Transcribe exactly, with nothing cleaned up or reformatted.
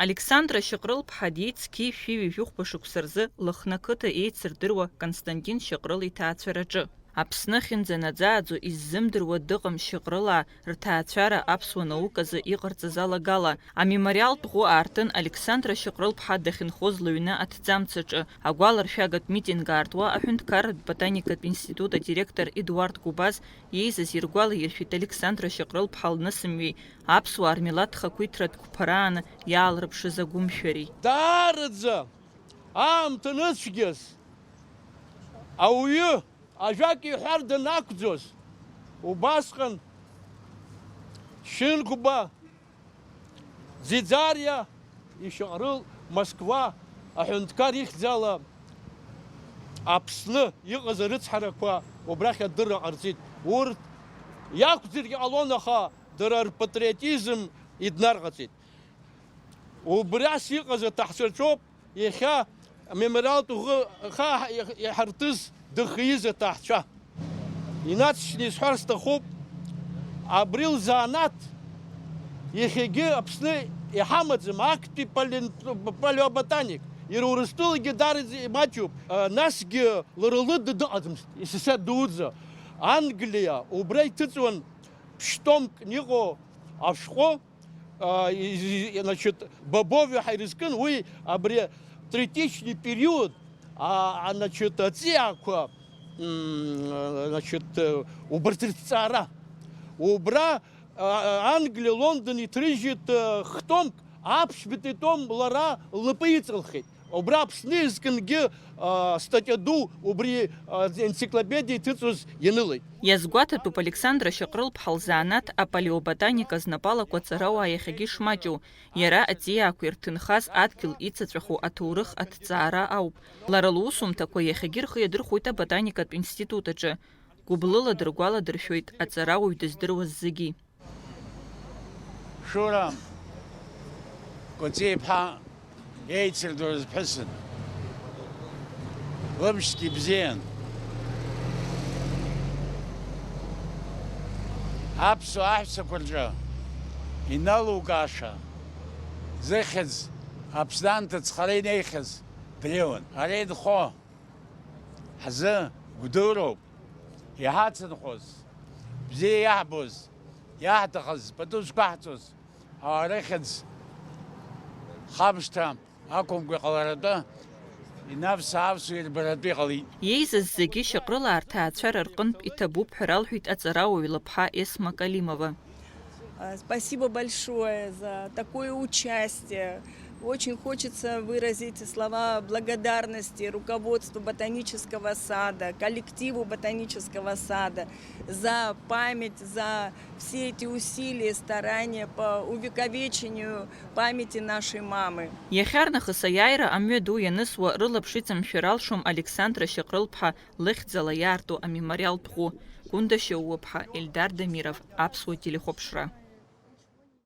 Александра Шьаҟрыл-ԥҳа диит зқьи шәи ҩажәи хәба шықәса рзы Лыхны ақыҭа еицырдыруа Константин Шьаҟрыл иҭаацәараҿы. Аԥсны ахьынӡанаӡааӡо иззымдыруа дыҟам Шьаҟрылаа рҭаацәара аԥсуа науказы иҟарҵаз алагала, амемориалтә ӷәы аартын Александра Шьаҟрыл-ԥҳа дахьынхоз лыҩны аҭӡамц аҿы, агәаларшәагатә митинг аартуа аҳәынҭқарратә ботаникатә институт адиректор Едуард Гәыбаз иеизаз иргәалаиршәеит Александра Шьаҟрыл-ԥҳа лнысымҩеи аԥсуаа рмилаҭ хақәиҭратә қәԥарааны иаалрыԥшыз агәымшәареи. Даараӡа аамҭа ныцәгьаз ауаҩы ажәак иҳәар данақәӡоз, убасҟан Шьынқәба Ӡиӡариа ишьаҟрыл Москва аҳәынҭқар ихьӡала Аԥсны иҟаз арыцҳарақәа убрахь адырра ҟарҵеит. Урҭ иақәӡыргьы ҟалон, аха дара рпатриотизм иднарҟаҵеит. Убриас иҟаз аҭаҳцәа рҿоуп иахьа амемориалтә ӷәы хаа иаҳ-, иаҳарҭыз дыхиз аҭаҳцәа. Инаҵшьны исҳәар сҭахуп, абри лзанааҭ иахьагьы Аԥсны иҳамаӡам, актәи палеон-, палеоботаник. Иара Урыстәылагьы даараӡа имаҷуп. Насгьы лара лыда дыҟаӡамызт, СССР дуӡӡа. Англиа убра иҭыҵуан ԥштәомкны иҟоу ашәҟәы, а, и-, и-, значит, Бобови ҳәа ирызкын, уи абри третичный период, а, а, значит, аҵиаақәа, м, значит, э, убарҭ рыҭҵаара. Убра, а, а, Англиа, Лондон иҭрыжьит, э, хтомк, аԥшьбатәи том лара лнапы иҵылхит. Убра Аԥсны изкынгьы, а, статиа ду убри, а, енциклопедиа иҭыҵуаз ианылеит. Иазгәаҭатәуп Александра Шьаҟрыл-ԥҳа лзанааҭ апалеоботаника знапалақәа аҵарауаа иахьагьы ишмаҷу, иара аҵиаақәа ирҭынхаз адгьыл ицаҵәаху аҭоурых аҭҵаара ауп. Лара лусумҭақәа иахьагьы рхы иадырхәоит аботаникатә институт аҿы. Гәыблыла дыргәаладыршәоит аҵарауаҩ дыздыруаз зегьы. Шура Кәыҵиа-иԥҳа еицырдыруаз ԥҳәысын. Лымшгьы бзиан. Аԥсуа аҳәсақәа рҿы иналукааша, зыхьӡ Аԥсны анҭыҵ хара инеихьаз дреиуан. Ара инхо ҳзы гәдыроуп, иҳацынхоз, бзиа иаҳбоз, иаҳҭахыз, пату зқәаҳҵоз, ауаа рыхьӡ хамшҭа ақәымкәа иҟаларатәы, инавс-аавсуа ирбаратәы иҟалеит. Иеизаз зегьы Шьаҟрылаа рҭаацәара рҟынтә иҭабуп ҳәа ралҳәеит аҵарауаҩ лыԥҳа Есма Калимова. А, спасибо большое за такое участие. Очень хочется выразить слова благодарности руководству ботанического сада, коллективу ботанического сада за память, за все эти усилия, старания по увековечению памяти нашей мамы. Иахьарнахыс аиааира амҩа ду ианысуа рылаԥш иҵамшәар алшом Александра Шьаҟрыл-ԥҳа лыхьӡала иаарту амемориалтә ӷәы. Гәында Шьоууаԥҳа, Ельдар Дамиров, Аԥсуа телехәаԥшра.